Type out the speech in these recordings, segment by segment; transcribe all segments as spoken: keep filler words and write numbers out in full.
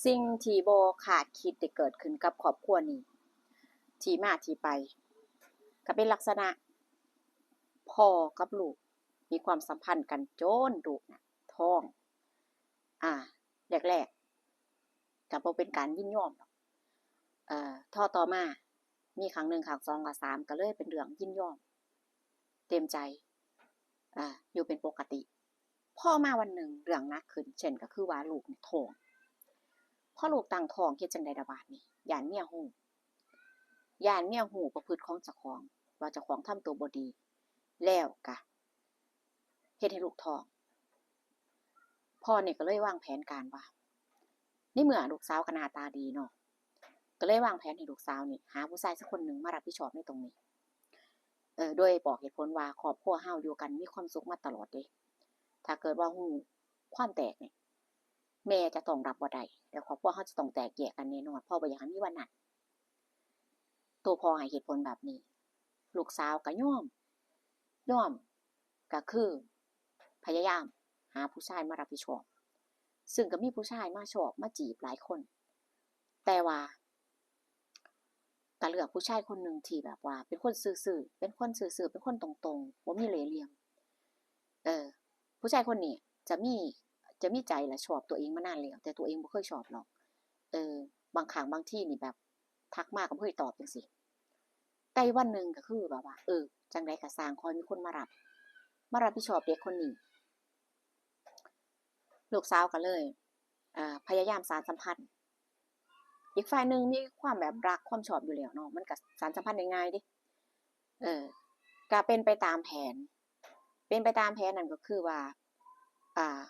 สิ่งที่บ่คาดคิดได้เกิดขึ้นกับครอบครัวนี้ ที่มาที่ไป ก็เป็นลักษณะพ่อกับลูกมีความสัมพันธ์กันจนลูกน่ะท้อง อ่า แรกๆ ก็บ่เป็นการยินยอมดอก เอ่อ ต่อต่อมา มีครั้งหนึ่ง ครั้งสอง ครั้งสาม ก็เลยเป็นเรื่องยินยอม เต็มใจ อ่า อยู่เป็นปกติ พอมาวันหนึ่งเรื่องหนักขึ้น เช่นก็คือว่าลูกนี่ท้อง พอลูกตั้งท้องเฮ็ดจั่งใดล่ะบาดนี้ ย้านเมียฮู้ ย้านเมียฮู้ประพฤติของเจ้าของ ว่าเจ้าของทำตัวบ่ดี แล้วก็เฮ็ดให้ลูกท้อง พ่อนี่ก็เลยวางแผนการว่า ในเมื่อลูกสาวก็หน้าตาดีเนาะ ก็เลยวางแผนให้ลูกสาวนี่หาผู้ชายสักคนหนึ่งมารับผิดชอบในตรงนี้ เออ โดยบอกเหตุผลว่าครอบครัวเฮาอยู่กันมีความสุขมาตลอดเด้ ถ้าเกิดว่าฮู้ความแตกนี่ แม่จะต้องรับบ่ได้ แล้วครอบครัวเฮาจะต้องแตกแยกกันแน่นอน พ่อบ่อยากให้มีวันนั้น ตัวพ่อให้เหตุผลแบบนี้ ลูกสาวก็ยอม ยอม ก็คือพยายามหาผู้ชายมารับผิดชอบ ซึ่งก็มีผู้ชายมาชอบมาจีบหลายคน แต่ว่าก็เลือกผู้ชายคนหนึ่งที่แบบว่าเป็นคนซื่อๆ เป็นคนซื่อๆ เป็นคนตรงๆ บ่มีเล่ห์เหลี่ยม เออ ผู้ชายคนนี้จะมี จะมีใจและชอบตัวเองมานานแล้ว แต่ตัวเองบ่เคยชอบหรอก เออ บางครั้งบางทีนี่แบบทักมาก็บ่เคยตอบจั่งซี้ แต่วันหนึ่งก็คือแบบว่า เออ จั่งใดก็ซ่าง ขอให้มีคนมารับ มารับผิดชอบเด็กคนนี้ ลูกสาวก็เลย อ่า พยายามสานสัมพันธ์ อีกฝ่ายหนึ่งมีความแบบรักความชอบอยู่แล้วเนาะ มันก็สานสัมพันธ์ได้ง่ายเด้ เออ ก็เป็นไปตามแผน เป็นไปตามแผนนั่นก็คือว่า อ่า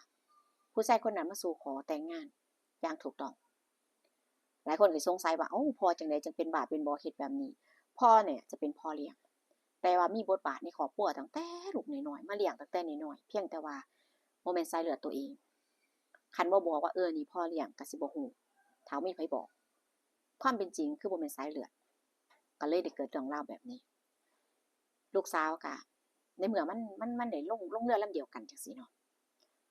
ผู้ชายคนนั้นมาสู่ขอแต่งงานอย่างถูกต้อง หลายคนก็สงสัยว่า เอ้า พ่อจั่งใดจั่งเป็นบ้าเป็นบอเฮ็ดแบบนี้ พ่อเนี่ยจะเป็นพ่อเลี้ยง แต่ว่ามีบทบาทในครอบครัวตั้งแต่ลูกน้อยๆ มาเลี้ยงตั้งแต่น้อยๆ เพียงแต่ว่าบ่แม่นสายเลือดตัวเอง คันบ่บอกว่า เออ นี่พ่อเลี้ยง ก็สิบ่ฮู้ ถ้ามีไผบอก ความเป็นจริงคือบ่แม่นสายเลือด ก็เลยได้เกิดเรื่องราวแบบนี้ ลูกสาวก็ ในเมื่อมัน มัน มันได้ลง ลงเรือลำเดียวกันจั่งซี้เนาะ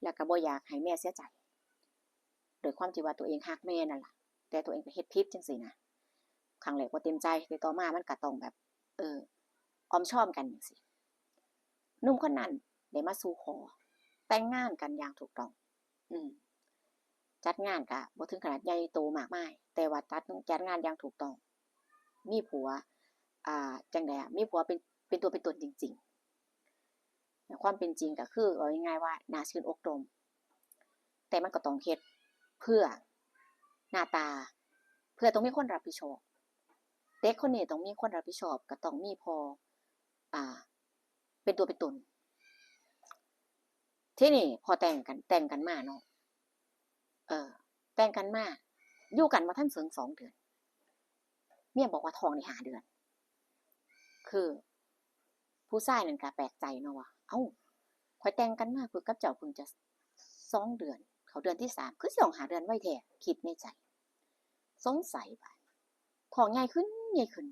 แล้วก็บ่อยากให้แม่เสียใจ ด้วยความที่ว่าตัวเองฮักแม่นั่นล่ะ แต่ตัวเองไปเฮ็ดผิดจั่งซี้นะ ครั้งแรกบ่เต็มใจ แต่ต่อมามันก็ต้องแบบ เออ อ้อมชอมกันจั่งซี้ หนุ่มคนนั้นได้มาสู่ขอแต่งงานกันอย่างถูกต้อง อืม จัดงานก็บ่ถึงขนาดใหญ่โตมากมาย แต่ว่าจัด จัดงานอย่างถูกต้อง มีผัว อ่า จั่งใดอะ มีผัวเป็น เป็นตัวเป็นตนจริงๆ แต่ความเป็นจริงก็คือ เอาง่ายๆว่าหน้าชื่นอกตม แต่มันก็ต้องเฮ็ดเพื่อหน้าตา เพื่อต้องมีคนรับผิดชอบ เด็กคนนี้ต้องมีคนรับผิดชอบ ก็ต้องมีพ่อ อ่า เป็นตัวเป็นตน ทีนี้พอแต่งกัน แต่งกันมาเนาะ เออ แต่งกันมา อยู่กันบ่ทันเถิงสองเดือน เมียบอกว่าท้องได้ห้าเดือน คือ ผู้ชายนั่นก็แปลกใจเนาะว่า เอ้า ข้อยแต่งกันมาเพิ่งกับเจ้าเพิ่งจะสองเดือน เข้าเดือนที่สาม คือสิท้องห้าเดือนไวแท้ คิดในใจ สงสัยบาด ท้องใหญ่ขึ้น ใหญ่ขึ้น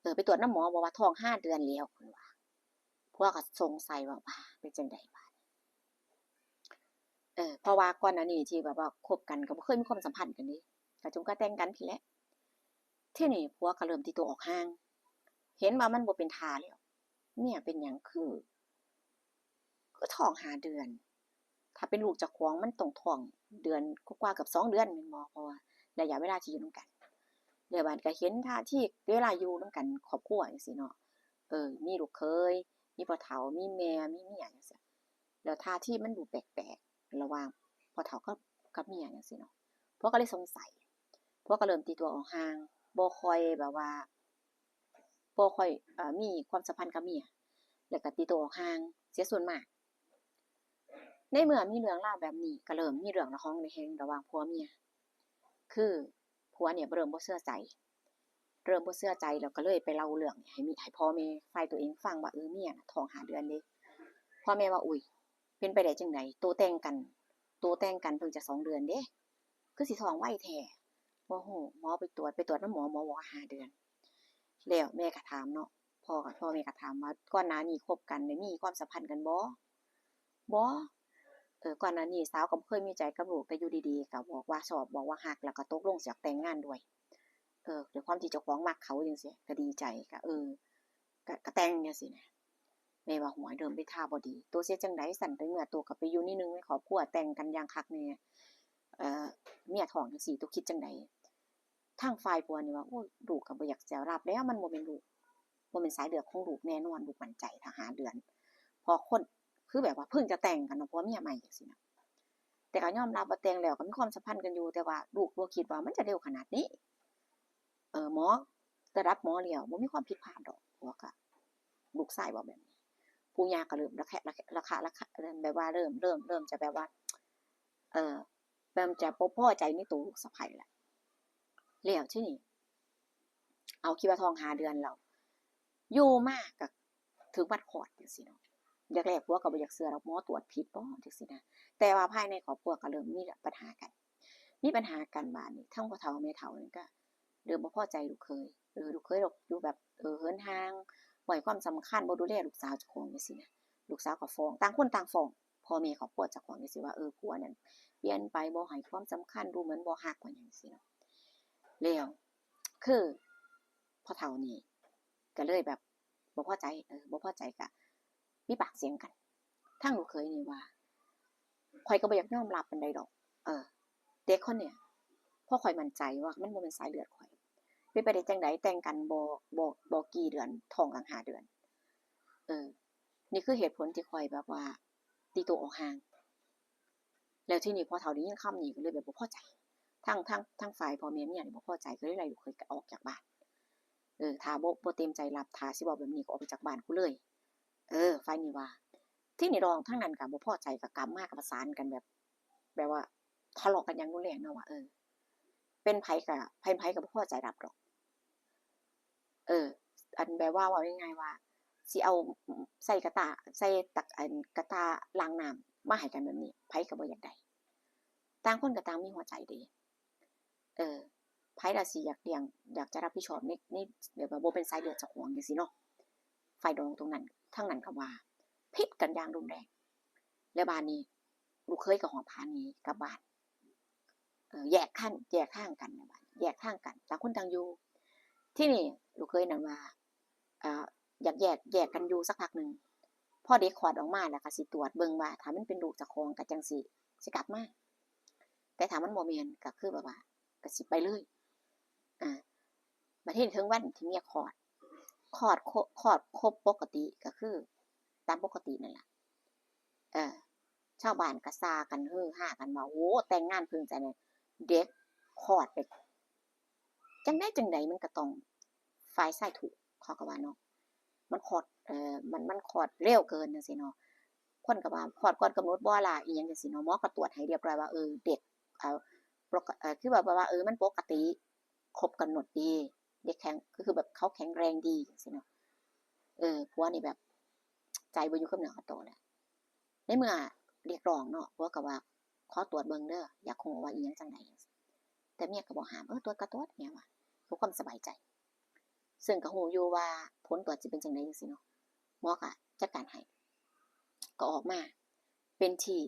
เออ ไปตรวจนำหมอ บอกว่าท้องห้าเดือนแล้ว เพิ่นว่า ผัวก็สงสัยว่า ว้า เป็นจั่งใดบาด เออ เพราะว่าก่อนหน้านี้ที่แบบว่าคบกันก็บ่เคยมีความสัมพันธ์กันเด้ ก็จนกระแต่งกันพี้แหละ ทีนี้ผัวก็เริ่มตีตัวออกห่าง เห็นว่ามันบ่เป็นท่าแล้ว เมียเป็นหยังคือ คือท้องห้าเดือน ถ้าเป็นลูกเจ้าของมันต้องท้องเดือนกว่าๆ เกือบสองเดือนแม่นบ่ เพราะว่าระยะเวลาที่อยู่นำกัน แล้วบาดก็เห็นท่าทีเวลาอยู่นำกันครอบครัวจั่งซี้เนาะ เออ มีลูกเขย มีพ่อเฒ่า มีแม่ มีเมียจั่งซี้ แล้วท่าทีมันดูแปลกๆ ระหว่างพ่อเฒ่ากับ กับเมียจั่งซี้เนาะ ผัวก็เลยสงสัย ผัวก็เริ่มตีตัวออกห่าง บ่ค่อยแบบว่า บ่ค่อย เอ่อ มีความสัมพันธ์กับเมีย แล้วก็ตีตัวออกห่างเสียส่วนมาก ในเมื่อมีเรื่องราวแบบนี้ ก็เริ่มมีเรื่องระหองระแหงระหว่างผัวเมีย คือผัวเนี่ยเริ่มบ่เชื่อใจ เริ่มบ่เชื่อใจ แล้วก็เลยไปเล่าเรื่องให้มี ให้พ่อแม่ฝ่ายตัวเองฟังว่า เออ เมียน่ะท้องห้าเดือนเด้ พ่อแม่ว่า อุ๊ย เป็นไปได้จั่งใด โตแต่งกัน โตแต่งกันเพิ่งจะสองเดือนเด้ คือสิท้องไวแท้ บ่ฮู้ หมอไปตรวจ ไปตรวจนำหมอ หมอบอกว่าห้าเดือน แล้วแม่ก็ถามเนาะ พ่อก็ พ่อแม่ก็ถามว่า ก่อนหน้านี้คบกันได้มีความสัมพันธ์กันบ่ บ่ เออ ก่อนหน้านี้สาวก็บ่เคยมีใจกับลูก แต่อยู่ดีๆ ก็บอกว่าชอบ บอกว่าฮัก แล้วก็ตกลงสิอยากแต่งงานด้วย เออ ด้วยความที่เจ้าของมักเขาจั่งซี้ ก็ดีใจ ก็ เออ ก็ ก็แต่งจั่งซี้นะ แม่ว่า "โอ้ย เริ่มเป็นท่าบ่ดี โตสิเฮ็ดจั่งใดซั้น ในเมื่อโตก็ไปอยู่ในหนึ่งในครอบครัว แต่งกันอย่างคักแน่ เอ่อ เมียท้องจั่งซี้ โตคิดจั่งใด?" ทางฝ่ายผัวนี่ว่า "โอ้ย ลูกก็บ่อยากจะรับแล้ว มันบ่แม่นลูก บ่แม่นสายเลือดของลูกแน่นอน ลูกมั่นใจ ถ้าห้าเดือน เพราะคน คือแบบว่าเพิ่งจะแต่งกันเนาะ ผัวเมียใหม่จั่งซี้นะ แต่ก็ยอมรับว่าแต่งแล้วก็มีความสัมพันธ์กันอยู่ แต่ว่าลูกบ่คิดว่ามันจะเร็วขนาดนี้ เออ หมอ ระดับหมอแล้ว บ่มีความผิดพลาดดอก" ผัวก็ ลูกชายเว้าแบบนี้ ปู่ย่าก็เริ่มระแคะระแคะ ระคะระคะ แบบว่าเริ่ม เริ่ม เริ่มจะแบบว่า เอ่อ เริ่มจะบ่พอใจในตัวลูกสะใภ้แล้ว แล้วทีนี้ เอา คิดว่าท้องห้าเดือนแล้ว อยู่มาก็ถึงวันคลอดจั่งซี้เนาะ แรกๆ ผัวก็บ่อยากเชื่อดอก หมอตรวจผิดบ่จั่งซี้นะ แต่ว่าภายในครอบครัวก็เริ่มมีปัญหากัน มีปัญหากัน บาดนี้ทั้งพ่อเฒ่าแม่เฒ่านี่ก็เริ่มบ่พอใจลูกเขย เออ ลูกเขยดอก อยู่แบบ เออ เหินห่าง บ่ให้ความสำคัญ บ่ดูแลลูกสาวเจ้าของจั่งซี้นะ ลูกสาวก็ฟ้อง ต่างคนต่างฟ้องพ่อแม่ครอบครัวเจ้าของจั่งซี้ว่า เออ ผัวนั่นเปลี่ยนไป บ่ให้ความสำคัญ ดูเหมือนบ่ฮัก ว่าหยังจั่งซี้เนาะ แล้วคือพ่อเฒ่านี่ก็เลยแบบบ่พอใจ เออ บ่พอใจก็มีปากเสียงกัน ทางลูกเขยนี่ว่า "ข้อยก็บ่อยากยอมรับปานใดดอก เออ เด็กคนเนี้ย เพราะข้อยมั่นใจว่ามันบ่แม่นสายเลือดข้อย เป็นไปได้จั่งใด แต่งกันบ่ บ่ บ่กี่เดือน ท้องตั้งห้าเดือน เออ นี่คือเหตุผลที่ข้อยแบบว่าตีตัวออกห่าง" แล้วทีนี้พ่อเฒ่าได้ยินคำนี้ก็เลยแบบบ่พอใจ ทาง ทาง ทางฝ่ายพ่อแม่เมียนี่บ่พอใจ ก็เลยไล่ลูกเขยออกจากบ้าน เออ ถ้าบ่ บ่เต็มใจรับ ถ้าสิเว้าแบบนี้ก็ออกไปจากบ้านกูเลย เออ ฝ่ายนี้ว่า ทีนี้น้องทางนั้นก็บ่พอใจ ก็กลับมาก็ประสานกันแบบ แบบว่าทะเลาะกันอย่างรุนแรงเนาะว่า เออ เป็นไผก็ ไผ ไผก็บ่พอใจรับดอก เออ อันแบบว่า เว้าง่ายๆ ว่า สิเอาใส่กะตา ใส่ตัก อันกะตาล้างน้ำมาให้กันแบบนี้ ไผก็บ่อยากได้ ต่างคนก็ต่างมีหัวใจเด้ เออ ไผล่ะสิอยากเลี้ยง อยากจะรับผิดชอบใน ในแบบว่าบ่เป็นสายเลือดเจ้าของจั่งซี้เนาะ ฝ่ายน้องตรงนั้น ทางนั้นก็ว่าผิดกันอย่างรุนแรง แล้วบาดนี้ลูกเขยก็หอบผ้าหนีกลับบ้าน เอ่อ แยกทาง แยกทางกันนะบาดนี้ แยกทางกัน ต่างคนต่างอยู่ ทีนี้ลูกเขยนั่นว่า เอ่อ อยากแยก แยกกันอยู่สักพักหนึ่ง พอเด็กคลอดออกมาแล้วก็สิตรวจเบิ่งว่าถ้ามันเป็นลูกเจ้าของก็จั่งสิ สิกลับมา แต่ถ้ามันบ่แม่นก็คือแบบว่า ก็สิไปเลย อ่า บัดนี้ถึงวันที่เมียคลอด คลอดครบ คลอดครบปกติก็คือตามปกตินั่นล่ะ เออ ชาวบ้านก็ซากันฮือฮากันว่า โอ้ แต่งงานเพิ่งจะเนี่ย เด็กคลอดไป จั่งใดจั่งใดมันก็ต้องฝ่ายชายถูก เขาก็ว่าเนาะ มันคลอด เอ่อ มัน มันคลอดเร็วเกินจั่งซี้เนาะ คนก็ว่าคลอดก่อนกำหนดบ่ล่ะ อีหยังจั่งซี้เนาะ หมอก็ตรวจให้เรียบร้อยว่า เออ เด็ก เอ่อ ปก เอ่อ คือแบบว่า เออ มันปกติ ครบกำหนดดี เด็กแข็ง ก็คือแบบเขาแข็งแรงดีจั่งซี้เนาะ เออ ผัวนี่แบบ ใจบ่อยู่กับเนื้อกับตัวแล้ว ในเมื่อเรียกร้องเนาะ ผัวก็ว่า ขอตรวจเบิ่งเด้อ อยากฮู้ว่าอีหยังจั่งใด แต่เมียก็บ่ห้าม เออ ตรวจก็ตรวจ เมียว่า เพื่อความสบายใจ ซึ่งก็ฮู้อยู่ว่าผลตรวจสิเป็นจั่งใดจั่งซี้เนาะ หมอก็จัดการให้ ก็ออกมา เป็นที่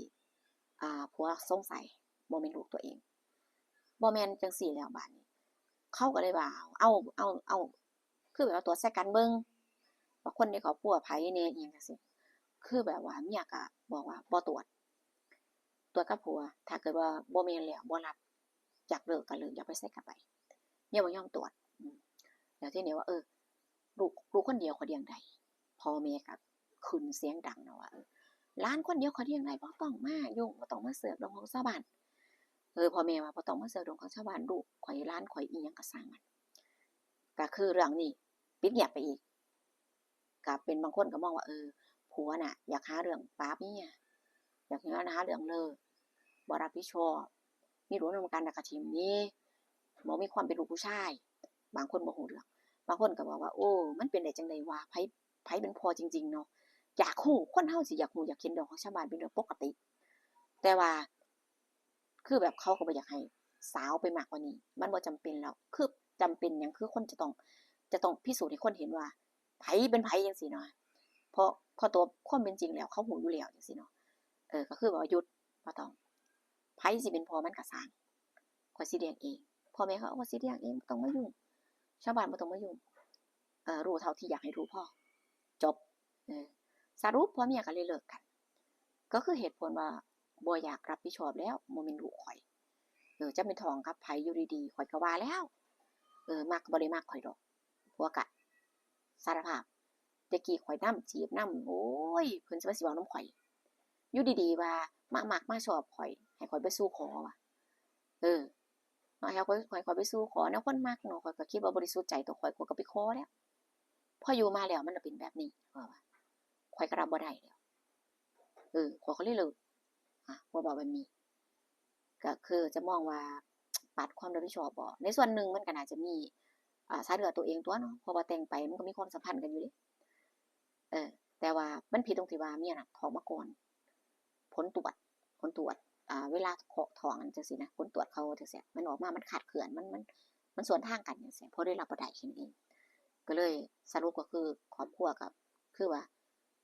อ่า ผัวสงสัย บ่แม่นลูกตัวเอง บ่แม่นจั่งซี้แล้วบาดนี้ เขาก็เลยว่า เอา เอา เอา คือแบบว่าตรวจใส่กันเบิ่ง ว่าคนในครอบครัวไผแหน่ อีหยังจั่งซี้ คือแบบว่าเมียก็บอกว่าบ่ตรวจ ตรวจกับผัว ถ้าเกิดว่าบ่แม่นแล้วบ่รับ อยากเลิกก็เลิก อยากไปไสก็ไป เมียบ่ยอมตรวจ อืม แล้วทีนี้ว่า เออ ลูก ลูกคนเดียวข้อยเลี้ยงได้ พ่อแม่ก็ขึ้นเสียงดังนะว่า เออ หลานคนเดียวข้อยเลี้ยงได้ บ่ต้องมายุ่ง บ่ต้องมาเสือกเรื่องของชาวบ้าน เออ พ่อแม่ว่า บ่ต้องมาเสือกเรื่องของชาวบ้าน ลูกข้อย หลานข้อย อีหยังก็ช่างมัน ก็คือเรื่องนี้ปิดเงียบไปอีก ก็เป็นบางคนก็มองว่า เออ ผัวน่ะ อยากหาเรื่องปราบเมีย อยากหา หาเรื่องเลิก บ่รับผิดชอบ มีลูกนำกันแล้วก็ถิ่มหนี บ่มีความเป็นลูกผู้ชาย บางคนบ่ฮู้เรื่อง บางคนก็บอกว่า โอ้ มันเป็นได้จั่งใดวะ ไผ ไผเป็นพ่อจริงๆ เนาะ อยากฮู้ คนเฮาสิอยากฮู้อยากเห็นเรื่องของชาวบ้านเป็นเรื่องปกติ แต่ว่า คือแบบเขาก็บ่อยากให้สาวไปมากกว่านี้ มันบ่จำเป็นแล้ว คือจำเป็นหยัง คือคนจะต้อง จะต้องพิสูจน์ให้คนเห็นว่า ไผเป็นไผจั่งซี้เนาะ เพราะ เพราะตัวความเป็นจริงแล้วเขาฮู้อยู่แล้วจั่งซี้เนาะ เออ ก็คือแบบว่าหยุด บ่ต้อง ไผสิเป็นพ่อมันก็ซ่าง ข้อยสิเลี้ยงเอง พ่อแม่เขา ข้อยสิเลี้ยงเอง บ่ต้องมายุ่ง ชาวบ้านบ่ต้องมายุ่ง เอ่อ รู้เท่าที่อยากให้รู้พอ จบ เออ สรุปผัวเมียก็เลยเลิกกัน ก็คือเหตุผลว่าบ่อยากรับผิดชอบแล้ว บ่แม่นลูกข้อย เออ จะไปท้องกับไผอยู่ดีๆ ข้อยก็ว่าแล้ว เออ มักก็บ่ได้มักข้อยดอก ผัวก็สารภาพ แต่กี้ข้อยนำจีบนำ โอ้ย เพิ่นสิว่าสิเว้านำข้อย อยู่ดีๆ ว่ามามักมาชอบข้อย ให้ข้อยไปสู่ขอว่ะ เออ ให้ข้อย ให้ข้อยไปสู่ขอแนวคนมักเนาะ ข้อยก็คิดว่าบริสุทธิ์ใจตัวข้อย ข้อยก็ไปขอแล้ว พออยู่มาแล้วมันก็เป็นแบบนี้ ว่าว่า ข้อยก็รับบ่ได้แล้ว เออ ข้อยก็เลยเลิก อ่ะ ผัวบอกแบบนี้ ก็คือจะมองว่าปัดความรับผิดชอบออก ในส่วนหนึ่งมันก็น่าจะมี อ่า สายเลือดตัวเองตัวเนาะ เพราะว่าแต่งไปมันก็มีความสัมพันธ์กันอยู่เด้ เออ แต่ว่ามันผิดตรงที่ว่าเมียน่ะท้องมาก่อน ผลตรวจ ผลตรวจ อ่า เวลาเคาะท้องจั่งซี้นะ ผลตรวจเขาจั่งซี้ มันออกมา มันคลาดเคลื่อน มัน มัน มันสวนทางกันจั่งซี้ พอได้รับบ่ได้แค่นั้นเอง ก็เลยสรุปก็คือครอบครัวก็คือว่า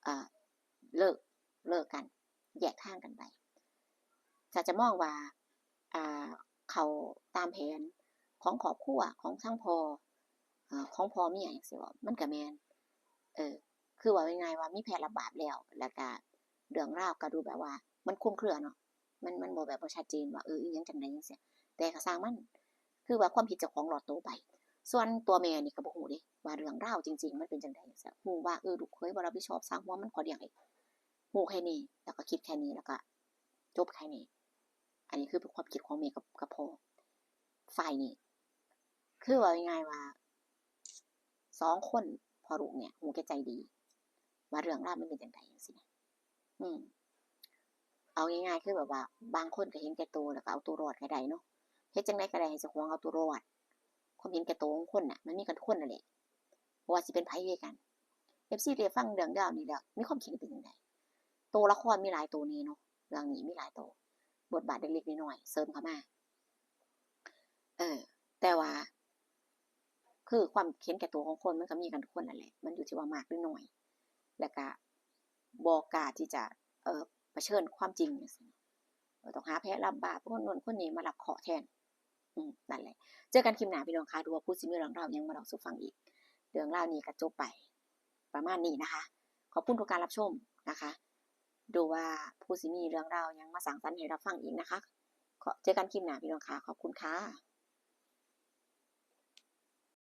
อ่า เลิก เลิกกัน แยกทางกันไป ถ้าจะมองว่า อ่า เข้าตามแผนของครอบครัว ของทั้งพ่อ อ่า ของพ่อเมียจั่งซี้บ่ มันก็แม่น เออ คือเว้าง่ายๆ ว่ามีแผนรับบาปแล้ว แล้วก็เรื่องราวก็ดูแบบว่ามันคลุมเครือเนาะ มัน มันบ่แบบบ่ชัดเจนว่า เออ อีหยังจั่งใดจั่งซี้ แต่ก็ซ่างมัน คือว่าความผิดเจ้าของลอดโตไป ส่วนตัวแม่นี่ก็บ่ฮู้เด้ ว่าเรื่องราวจริงๆ มันเป็นจั่งใดจั่งซี้ ฮู้ว่า เออ ลูกเขยบ่รับผิดชอบ ซ่างหัวมัน ข้อยเลี้ยงเอง ฮู้แค่นี้ แล้วก็คิดแค่นี้ แล้วก็จบแค่นี้ อันนี้คือเป็นความคิดของแม่กับ กับพ่อ ฝ่ายนี้ คือเว้าง่ายๆ ว่า สองคนพ่อลูกเนี่ย ฮู้แก่ใจดี ว่าเรื่องราวมันเป็นจั่งใดจั่งซี้นะ อืม เอาง่ายๆ คือแบบว่า บางคนก็เห็นแก่โต แล้วก็เอาตัวรอดก็ได้เนาะ เฮ็ดจั่งใดก็ได้ให้เจ้าของเอาตัวรอด ความเห็นแก่โตของคนน่ะ มันมีกันทุกคนนั่นแหละ บ่ว่าสิเป็นไผคือกัน เอฟซี ได้ฟังเรื่องราวนี้แล้ว มีความคิดเห็นเป็นจั่งใด ตัวละครมีหลายตัวแน่เนาะ เรื่องนี้มีหลายตัว บทบาทเล็กๆ น้อยๆ เสริมเข้ามา เออ แต่ว่า คือความเห็นแก่ตัวของคนมันก็มีกันทุกคนนั่นแหละ มันอยู่ที่ว่ามากหรือน้อย แล้วก็บ่กล้าที่จะ เอ่อ เผชิญความจริงจั่งซี้ เออ ต้องหาแผนรับบาป คนโน้นคนนี้มารับเคราะห์แทน อืม นั่นแหละ เจอกันคลิปหน้าพี่น้องคะ ดูว่าผู้สิมีเรื่องราวหยังมาเล่าสู่ฟังอีก เรื่องราวนี้ก็จบไปประมาณนี้นะคะ ขอบคุณทุกการรับชมนะคะ ดูว่าผู้สิมีเรื่องราวหยังมาสร้างสรรค์ให้เราฟังอีกนะคะ ขอ เจอกันคลิปหน้าพี่น้องคะ ขอบคุณค่ะ